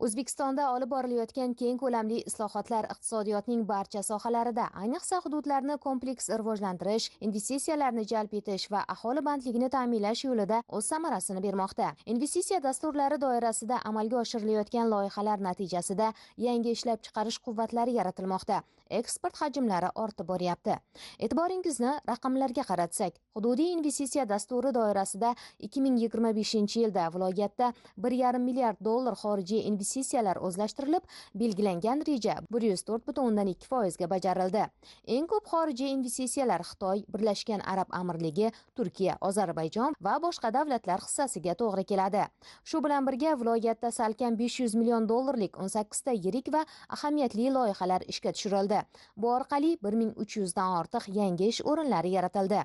O'zbekistonda olib borilayotgan keng ko'lamli islohotlar iqtisodiyotning barcha sohalarida, ayniqsa hududlarni kompleks rivojlantirish, investitsiyalarni jalb etish va aholi bandligini ta'minlash yo'lida o'z samarasini bermoqda. Investitsiya dasturlari doirasida amalga oshirilayotgan loyihalar natijasida yangi ishlab chiqarish quvvatlari yaratilmoqda. Eksport hajmlari ortib boryapti. E'tiboringizni raqamlarga qaratsak, hududiy investitsiya dasturi doirasida 2025-yilda viloyatda 1,5 milliard dollar xorijiy investitsiyalar o'zlashtirilib, belgilangan reja 104,2% ga bajarildi. Eng ko'p xorijiy investitsiyalar Xitoy, Birlashgan Arab Amirligi, Turkiya, Ozarbayjon va boshqa davlatlar hissasiga to'g'ri keladi. Shu bilan birga viloyatda salkam 500 million dollarlik 18 ta yirik va ahamiyatli loyihalar ishga tushirildi. Bu orqali 1300 dan ortiq yangi ish o'rinlari yaratildi.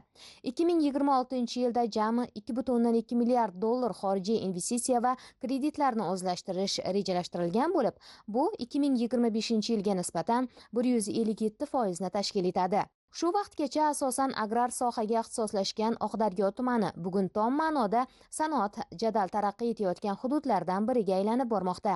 2026-yilda jami 2,2 milliard dollar xorijiy investitsiya va kreditlarni o'zlashtirish rejalashtirilgan bo'lib, bu 2025-yilga nisbatan 157% ni tashkil etadi. Shu vaqtgacha asosan agrar sohaga ixtisoslashgan Oqdaryo tumani bugun tom ma'noda sanoat jadal taraqqiy etayotgan hududlardan biriga aylanib bormoqda.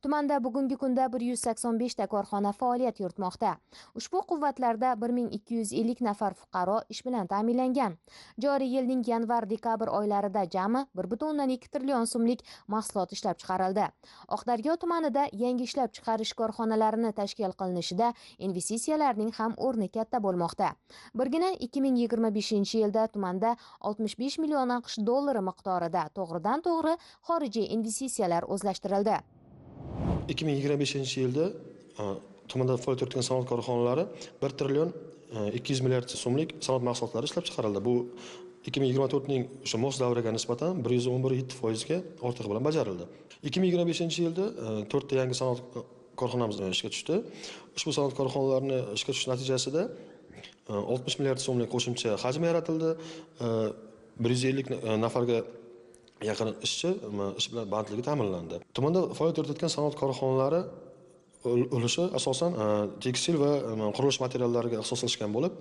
Tumanda bugungi kunda 185 ta korxona faoliyat yuritmoqda. Ushbu quvvatlarda 1250 nafar fuqaro ish bilan ta'minlangan. Joriy yilning yanvar-dekabr oylarida jami 1,2 trillion so'mlik mahsulot ishlab chiqarildi. Oqdaryo tumanida yangi ishlab chiqarish korxonalarini tashkil qilinishida investitsiyalarning ham o'rni katta bo'lmoqda. Birgina 2025-yilda tumanda 65 million AQSh dollari miqdorida to'g'ridan-to'g'ri xorijiy investitsiyalar o'zlashtirildi. 2025-yilda tumanda faoliyat yuritgan sanoat korxonalari 1 trillion 200 milliard so'mlik sanoat mahsulotlari ishlab chiqarildi. Bu 2024ning o'sha mos davriga nisbatan 111,7% ga ortig'i bilan bajarildi. 2025-yilda 4 ta yangi sanoat korxonamiz ishga tushdi. Ushbu sanoat korxonalarini ishga tushish natijasida 60 milliard so'mlik qo'shimcha hajm yaratildi. 150 nafarga yaqin ishchi ish bilan bandligi ta'minlandi. Tumanda faoliyat yuritayotgan sanoat korxonalari ulushi asosan tekstil va qurilish materiallariga ixtisoslashgan bo'lib,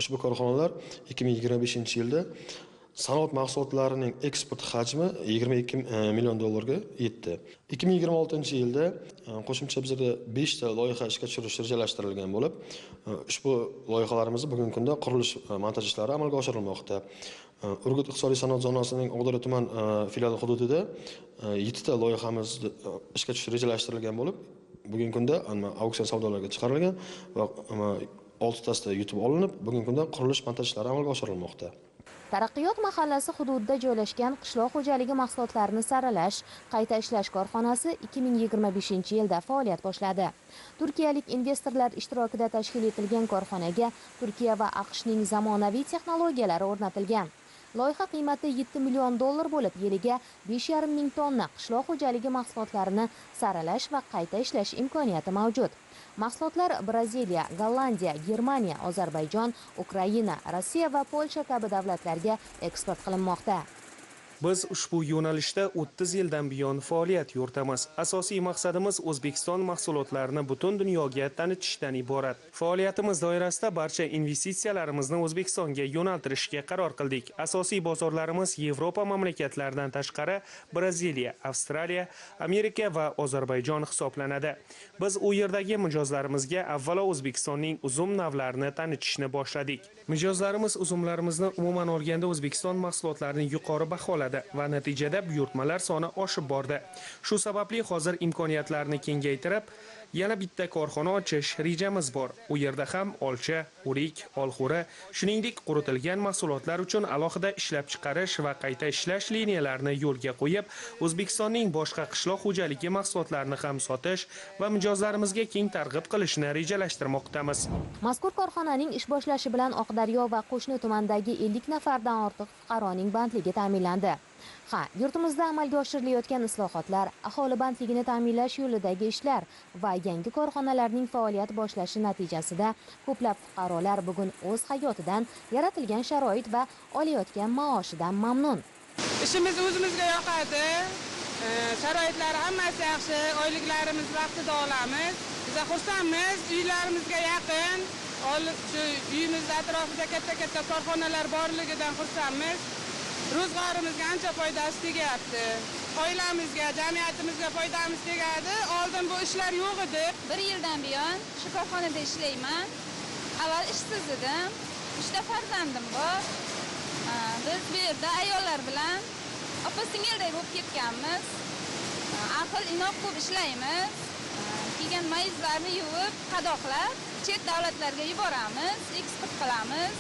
ushbu korxonalar 2025-yilda sanoat mahsulotlarining eksport hajmi 22 million dollarga yetdi. 2026-yilda qo'shimcha bizda 5 ta loyiha ishga tushirish rejalashtirilgan bo'lib, ushbu loyihalarimizni bugungi kunda qurilish montaj ishlari amalga oshirilmoqda. Urgut iqtisodiy sanoat zonasining Oqdaryo tuman filiali hududida 7 ta loyihamiz ishga tushish rejalashtirilgan bo'lib, bugungi kunda auksion savdolarga chiqarilgan va 6 tasida yutib olinib, bugungi kunda qurilish montaj ishlari amalga oshirilmoqda. Taraqqiyot mahallasi hududida joylashgan qishloq xo'jaligi mahsulotlarini saralash, qayta ishlash korxonasi 2025-yilda faoliyat boshladi. Turkiyalik investorlar ishtirokida tashkil etilgan korxonaga Turkiya va AQShning zamonaviy texnologiyalari o'rnatilgan. Loyiha qiymati 7 million dollar bo'lib, yiliga 5,5 ming tonna qishloq xo'jaligi mahsulotlarini saralash va qayta ishlash imkoniyati mavjud. Mahsulotlar Braziliya, Gollandiya, Germaniya, Ozarbayjon, Ukraina, Rossiya va Polsha kabi davlatlarga eksport qilinmoqda. Biz ushbu yo'nalishda 30 yildan buyon faoliyat yuritamiz. Asosiy maqsadimiz O'zbekiston mahsulotlarini butun dunyoga tanitishdan iborat. Faoliyatimiz doirasida barcha investitsiyalarimizni O'zbekistonga yo'naltirishga qaror qildik. Asosiy bozorlarimiz Yevropa mamlakatlaridan tashqari Braziliya, Avstraliya, Amerika va Ozarbayjon hisoblanadi. Biz u yerdagi mijozlarimizga avvalo O'zbekistonning uzum navlarini tanitishni boshladik. Mijozlarimiz uzumlarimizni umuman olganda O'zbekiston mahsulotlarini yuqori baholadi va natijada buyurtmalar soni oshib bordi. Shu sababli hozir imkoniyatlarni kengaytirib, yana bitta korxona ochish rejamiz bor. U yerda ham olcha, o'rik, olxo'ri, shuningdek quritilgan mahsulotlar uchun alohida ishlab chiqarish va qayta ishlash liniyalarini yo'lga qo'yib, O'zbekistonning boshqa qishloq xo'jaligi mahsulotlarini ham sotish va mijozlarimizga keng targ'ib qilishni rejalashtirmoqdamiz. Mazkur korxonaning ish boshlashi bilan Oqdaryo va qo'shni tumandagi 50 nafardan ortiq fuqaroning bandligi ta'minlandi. Ha, yurtimizda amalga oshirilayotgan islohotlar, aholi bandligini ta'minlash yo'lidagi ishlar va yangi korxonalarning faoliyat boshlashi natijasida ko'plab fuqarolar bugun o'z hayotidan, yaratilgan sharoit va olayotgan maoshidan mamnun. Ishimiz o'zimizga yoqadi. Sharoitlari hammasi yaxshi, oyliklarimiz vaqtida olamiz. Biz xursandmiz, uylarimizga yaqin, shu uyimiz atrofida katta-katta korxonalar borligidan xursandmiz. Ro'zg'orimizga ancha foydasi tegyapti. Oilamizga, jamiyatimizga foydamiz tegadi. Oldin bu ishlar yo'q edi. Bir yildan buyon shu korxonada ishlayman. Avval ishsiz edim. 3 ta farzandim bor. Biz bu yerda ayollar bilan opa-singilday bo'lib ketganmiz. Aql inoq ko'p ishlaymiz. Kelgan mayizlarni yuvib, qadoqlab chet davlatlarga yuboramiz, eksport qilamiz.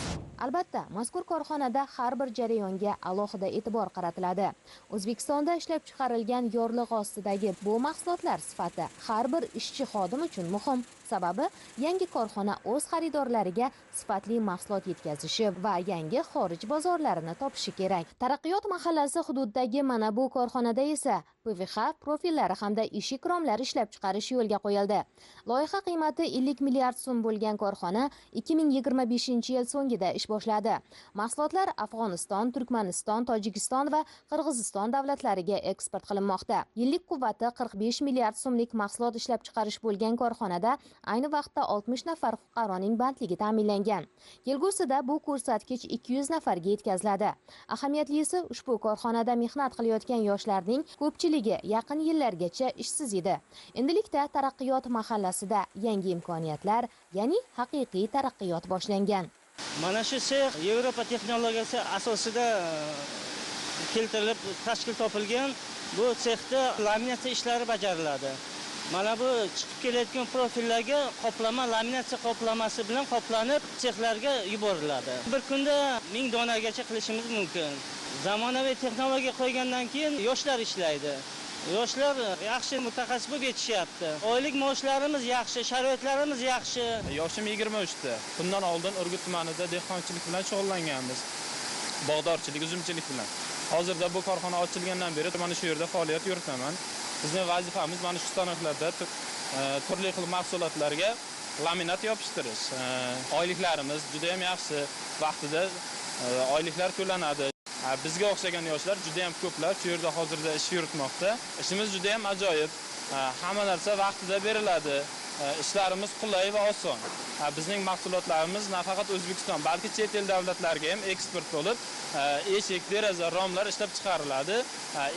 Albatta, mazkur korxonada har bir jarayonga alohida e'tibor qaratiladi. O'zbekistonda ishlab chiqarilgan yorliq ostidagi bu mahsulotlar sifati har bir ishchi xodim uchun muhim. Sababi, yangi korxona o'z xaridorlariga sifatli mahsulot yetkazishi va yangi xorij bozorlarini topishi kerak. Taraqqiyot mahallasi hududidagi mana bu korxonada esa PVH profillari hamda eshik romlari ishlab chiqarish yo'lga qo'yildi. Loyiha qiymati 50 milliard so'm bo'lgan korxona 2025-yil so'ngida ish boshladi. Mahsulotlar Afg'oniston, Turkmaniston, Tojikiston va Qirg'iziston davlatlariga eksport qilinmoqda. Yillik quvvati 45 milliard so'mlik mahsulot ishlab chiqarish bo'lgan korxonada ayni vaqtda 60 nafar fuqaroning bandligi ta'minlangan. Kelgusida bu ko'rsatkich 200 nafarga yetkaziladi. Ahamiyatlisi, ushbu korxonada mehnat qilayotgan yoshlarning ko'pchiligi yaqin yillargacha ishsiz edi. Endilikda Taraqqiyot mahallasida yangi imkoniyatlar, ya'ni haqiqiy taraqqiyot boshlangan. Mana shu sex Yevropa texnologiyasi asosida keltirilib tashkil topilgan. Bu sexda laminatsiya ishlari bajariladi. Mana bu chiqib kelayotgan profillarga qoplama, laminatsiya qoplamasi bilan qoplanib sexlarga yuboriladi. Bir kunda 1000 donagacha qilishimiz mumkin. Zamonaviy texnologiya qo'ygandan keyin yoshlar ishlaydi. Yoshlar yaxshi mutaxassis bo'lib yetishyapti. Oylik maoshlarimiz yaxshi, sharoitlarimiz yaxshi. Yoshim 23 da. Bundan oldin Urgut tumanida dehqonchilik bilan shug'ullanganmiz. Bog'dorchilik, uzumchilik bilan. Hozirda bu korxona ochilgandan beri mana shu yerda faoliyat yuritaman. Bizning vazifamiz mana shu stanoklarda turli xil mahsulotlarga laminat yopishtirish. Oyliklarimiz juda ham yaxshi, vaqtida oyliklar to'lanadi. Bizga o'xshagan yoshlar juda ham ko'plar shu yerda hozirda ish yuritmoqda. Ishimiz juda ham ajoyib. Hamma narsa vaqtida beriladi. Ishlarimiz qulay va oson. Bizning mahsulotlarimiz nafaqat O'zbekiston, balki chet el davlatlariga ham eksport bo'lib, eshik, deraza, romlar ishlab chiqariladi.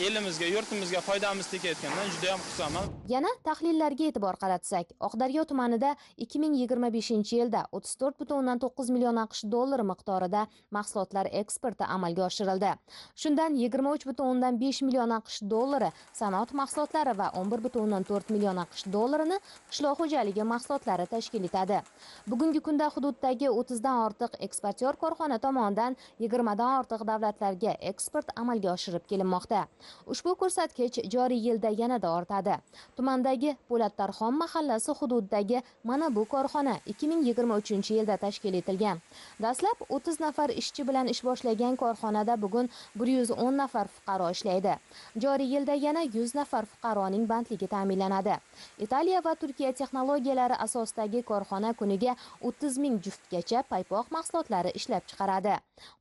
Elimizga, yurtimizga foydamiz tegayotganidan juda ham xursandman. Yana tahlillarga e'tibor qaratsak, Oqdaryo tumanida 2025-yilda 34,9 million AQSh dollari miqdorida mahsulotlar eksporti amalga oshirildi. Shundan 23,5 million AQSh dollari sanoat mahsulotlari va 11,4 million AQSh dollarini qishloq xo'jaligi mahsulotlari tashkil etadi. Bugungi kunda hududdagi 30 dan ortiq eksportyor korxona tomonidan 20 dan ortiq davlatlarga eksport amalga oshirib kelinmoqda. Ushbu ko'rsatkich joriy yilda yanada ortadi. Tumandagi Po'latdarxon mahallasi hududidagi mana bu korxona 2023-yilda tashkil etilgan. Dastlab 30 nafar ishchi bilan ish boshlagan korxonada bugun 110 nafar fuqaro ishlaydi. Joriy yilda yana 100 nafar fuqaroning bandligi ta'minlanadi. Italiya va Turkiya texnologiyalari asosidagi korxona kuniga 30 ming juftgacha paypoq mahsulotlari ishlab chiqaradi.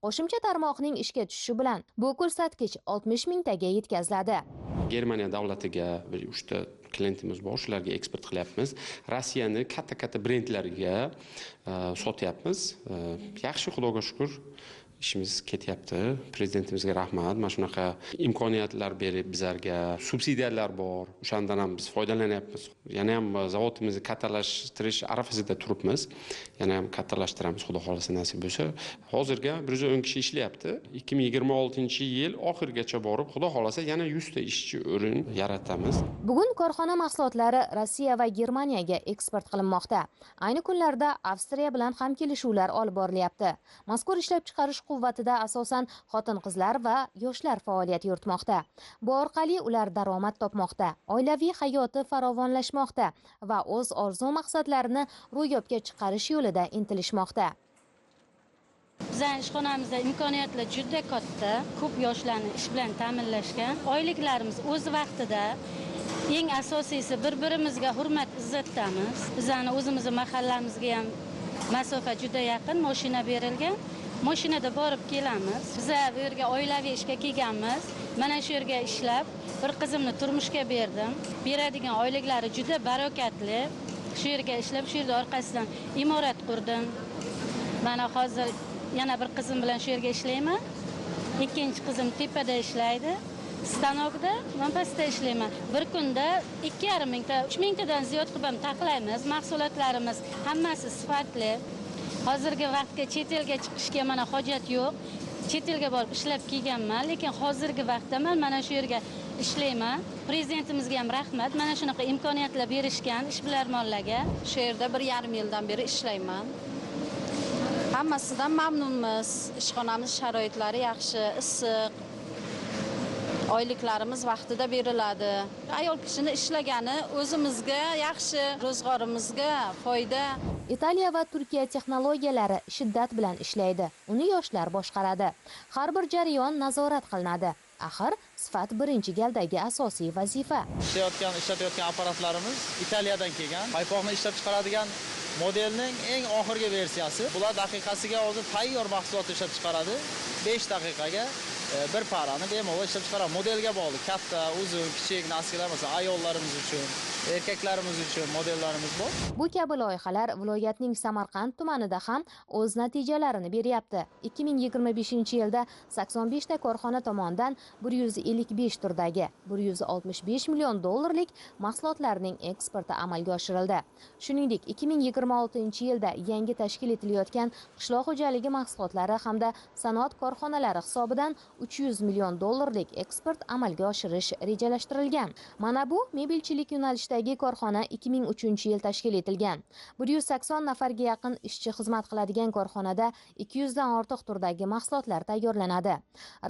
Qo'shimcha tarmoqning ishga tushishi bilan bu ko'rsatkich 60 mingtaga yetkaziladi. Germaniya davlatiga bir 3 ta klientimiz bor, shularga eksport qilyapmiz. Rossiyani katta-katta brendlariga sotyapmiz. Yaxshi, Xudoga shukr, ishimiz ketyapti. Prezidentimizga rahmat. Mana shunaqa imkoniyatlar berib bizlarga, subsidiyalar bor, o'shandan ham biz foydalanyapmiz. Yana ham zavodimizni kattalashtirish arafasida turibmiz. Yana ham kattalashtiramiz, Xudo xolasa nasib bo'lsa. Hozirga 110 kishi ishlayapti. 2026-yil oxirigacha borib, Xudo xolasa yana 100 ta ishchi o'rin yaratamiz. Bugun korxona mahsulotlari Rossiya va Germaniyaga eksport qilinmoqda. Ayni kunlarda Avstriya bilan ham kelishuvlar olib borilyapti. Mazkur ishlab chiqarish quvvatida asosan xotin-qizlar va yoshlar faoliyat yuritmoqda. Bu orqali ular daromad topmoqda, oilaviy hayoti farovonlashmoqda va o'z orzu maqsadlarini ro'yobga chiqarish yo'lida intilishmoqda. Bizning ishxonamizda imkoniyatlar juda katta, ko'p yoshlarni ish bilan ta'minlashgan. Oyliklarimiz o'z vaqtida, eng asosiysi bir-birimizga hurmat izzatdamiz. Bizning o'zimizni mahallamizga ham masofa juda yaqin, mashina berilgan. Mashinada borib kelamiz. Biz bu yerga oilaviy ishga kelganmiz. Mana shu yerga ishlab, bir qizimni turmushga berdim. Beradigan oyliklari juda barakatli. Shu yerga ishlab, shu yerda orqasidan imorat qurdim. Mana hozir yana bir qizim bilan shu yerga ishlayman. Ikkinchi qizim tepada ishlaydi. Stanokda man pastda ishlayman. Bir kunda 2,5 mingta, 3 mingtadan ziyod qilib ham taxlaymiz. Mahsulotlarimiz hammasi sifatli. Hozirgi vaqtga chet elga chiqishga mana hojat yo'q. Chet elga borib ishlab kelganman, lekin hozirgi vaqtda men mana shu yerga ishlayman. Prezidentimizga ham rahmat, mana shunaqa imkoniyatlar berishgan ishbilarmonlarga. Shu yerda 1,5 yildan beri ishlayman. Hammasidan mamnunmiz. Ishxonamiz sharoitlari yaxshi, issiq. Oyliklarimiz vaqtida beriladi. Ayol kishini ishlagani o'zimizga yaxshi, ro'zg'orimizga foyda. Italiya va Turkiya texnologiyalari shiddat bilan ishlaydi. Uni yoshlar boshqaradi. Har bir jarayon nazorat qilinadi. Axir sifat birinchi galdagi asosiy vazifa. Ishlatayotgan apparatlarimiz Italiyadan kelgan. Paypoqni ishlab chiqaradigan modelning eng oxirgi versiyasi. Bular daqiqasiga hozir tayyor mahsulot ishlab chiqaradi. 5 daqiqaga bir parani bemalol ishlab chiqaradi. Modelga bog'liq. Katta, uzun, kichik naskilar, masalan, ayollarimiz uchun, erkaklarimiz uchun modellarimiz bor. Bu kabi loyihalar viloyatning Samarqand tumanida ham o'z natijalarini beryapti. 2025-yilda 85 ta korxona tomonidan 155 turdagi 165 million dollarlik mahsulotlarning eksporti amalga oshirildi. Shuningdek, 2026-yilda yangi tashkil etilayotgan qishloq xo'jaligi mahsulotlari hamda sanoat korxonalari hisobidan 300 million dollarlik eksport amalga oshirish rejalashtirilgan. Mana bu mebelchilik yo'nalishidagi korxona 2003-yil tashkil etilgan. 180 nafarga yaqin ishchi xizmat qiladigan korxonada 200 dan ortiq turdagi mahsulotlar tayyorlanadi.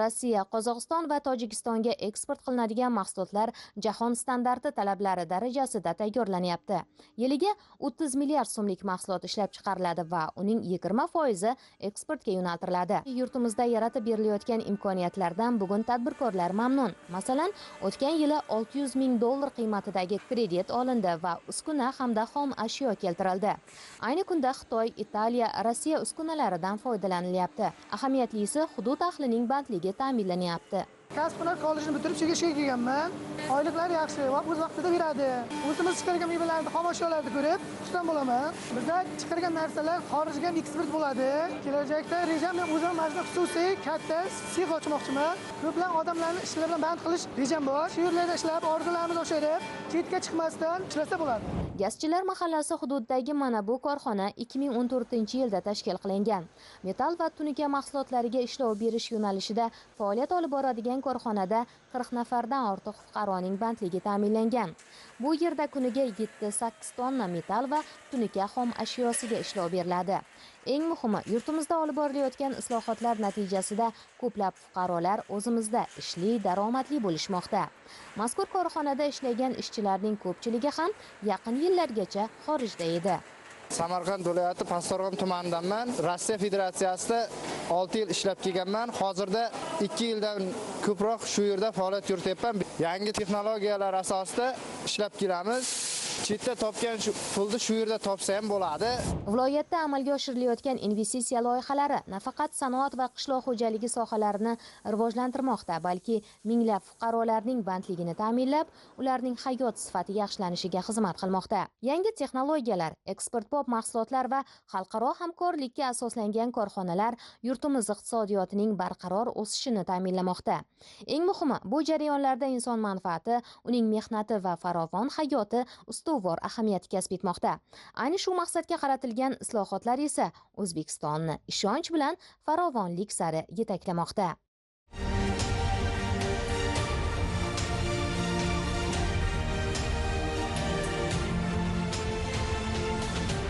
Rossiya, Qozog'iston va Tojikistonga eksport qilinadigan mahsulotlar jahon standarti talablari darajasida tayyorlanyapti. Yiliga 30 milliard so'mlik mahsulot ishlab chiqariladi va uning 20% eksportga yo'naltiriladi. Yurtimizda yaratib berilayotgan imkoniyatlardan bugun tadbirkorlar mamnun. Masalan, o'tgan yili 600 ming dollar qiymatidagi kredit olindi va uskuna hamda xom ashyo keltirildi. Ayni kunda Xitoy, Italiya, Rossiya uskunalaridan foydalanilyapti. Ahamiyatlisi, hudud ahlining bandligi ta'minlanyapti. Kasb-hunar kollejini bitirib, shu ishga kelganman. Oyliklar yaxshi va o'z vaqtida beradi. O'zimiz chiqargan mevalarni, xom ashyolarni ko'rib, xursand bo'laman. Bizda chiqargan narsalar xorijga ham eksport bo'ladi. Kelajakda rejam, men o'zim mana xususiy katta sex ochmoqchiman. Ko'plab odamlarni ishlar bilan band qilish rejam bor. Shu yerlarda ishlab, orzularimizni oshirib, chetga chiqmasdan ishlasa bo'ladi. Gazchilar mahallasi hududidagi mana bu korxona 2014-yilda tashkil qilingan. Metall va tunuka mahsulotlariga ishlov berish yo'nalishida faoliyat olib boradigan korxonada 40 nafardan ortiq fuqaroning bandligi ta'minlangan. Bu yerda kuniga 7-8 tonna metall va tunuka xom ashyosiga ishlov beriladi. Eng muhimi, yurtimizda olib borilayotgan islohotlar natijasida ko'plab fuqarolar o'zimizda ishli, daromadli bo'lishmoqda. Mazkur korxonada ishlagan ishchilarning ko'pchiligi ham yaqin yillargacha xorijda edi. Samarqand viloyati Pastdarg'om tumanidanman. Rossiya Federatsiyasida 6 yil ishlab kelganman. Hozirda 2 yildan ko'proq shu yerda faoliyat yurityapman. Yangi texnologiyalar asosida ishlab kelamiz. Chetda topgan shu pulni shu yerda topsa ham bo'ladi. Viloyatda amalga oshirilayotgan investitsiya loyihalari nafaqat sanoat va qishloq xo'jaligi sohalarini rivojlantirmoqda, balki minglab fuqarolarning bandligini ta'minlab, ularning hayot sifati yaxshilanishiga xizmat qilmoqda. Yangi texnologiyalar, eksportbop mahsulotlar va xalqaro hamkorlikka asoslangan korxonalar yurtimiz iqtisodiyotining barqaror o'sishini ta'minlamoqda. Eng muhimi, bu jarayonlarda inson manfaati, uning mehnati va farovon hayoti ustuvor ahamiyat kasb etmoqda. Ayni shu maqsadga qaratilgan islohotlar esa O'zbekistonni ishonch bilan farovonlik sari yetaklamoqda.